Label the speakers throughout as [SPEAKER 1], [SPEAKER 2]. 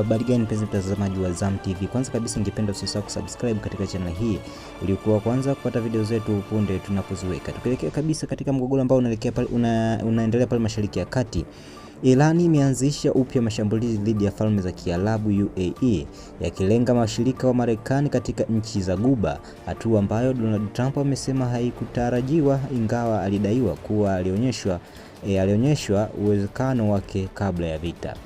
[SPEAKER 1] Habari gani mpenzi mtazamaji wa Zam TV? Kwanza kabisa ningependa usisahau kusubscribe katika channel hii ili kuwa kwanza kupata video zetu punde tunapoziweka. Tukielekea kabisa katika mgogoro ambao unaelekea pale unaendelea pale Mashariki ya Kati. Irani imeanzisha upya mashambulizi dhidi ya falme za Kiarabu UAE yakilenga washirika wa Marekani katika nchi za Ghuba, hatua ambayo Donald Trump amesema haikutarajiwa ingawa alidaiwa kuwa alionyeshwa uwezekano wake kabla ya vita.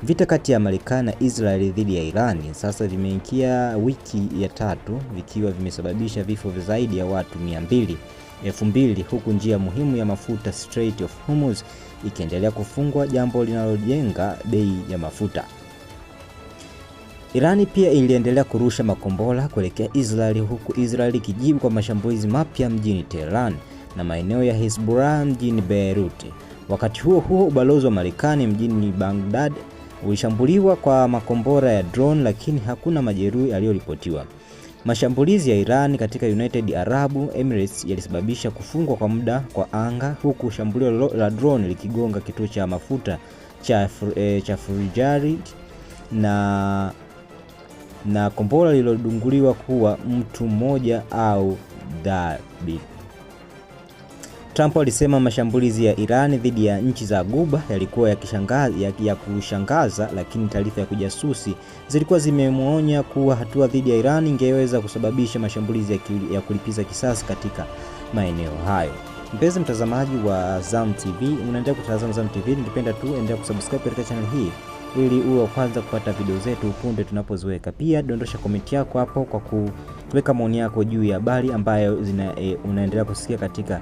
[SPEAKER 1] Vita kati ya Marekani na Israeli dhidi ya Irani sasa vimeingia wiki ya tatu vikiwa vimesababisha vifo zaidi ya watu 200,000 huku njia muhimu ya mafuta Strait of Hormuz ikiendelea kufungwa, jambo linalojenga bei ya mafuta. Irani pia iliendelea kurusha makombora kuelekea Israeli huku Israeli ikijibu kwa mashambulizi mapya mjini Tehran na maeneo ya Hezbollah mjini Beirut. Wakati huo huo, ubalozi wa Marekani mjini Baghdad ulishambuliwa kwa makombora ya drone, lakini hakuna majeruhi aliyoripotiwa. Mashambulizi ya Iran katika United Arab Emirates yalisababisha kufungwa kwa muda kwa anga, huku shambulio la drone likigonga kituo cha mafuta cha Fujairah na kombora lililodunguliwa kuwa mtu mmoja au Dhabi. Trump alisema mashambulizi ya Iran dhidi ya nchi za Ghuba yalikuwa ya kushangaza, lakini taarifa ya kujasusi zilikuwa zimemuonya kuwa hatua dhidi ya Iran ingeweza kusababisha mashambulizi ya kulipiza kisasi katika maeneo hayo. Mpenzi mtazamaji wa Zam TV, unaendelea kutazama Zam TV, ningependa tu endelea kusubscribe katika channel hii ili uwe wa kwanza kupata video zetu punde tunapoziweka. Pia dondosha comment yako hapo kwa kuweka maoni yako juu ya habari ambayo unaendelea kusikia katika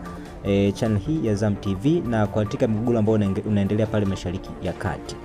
[SPEAKER 1] channel hii ya Zam TV na katika mgogoro ambao unaendelea pale Mashariki ya Kati.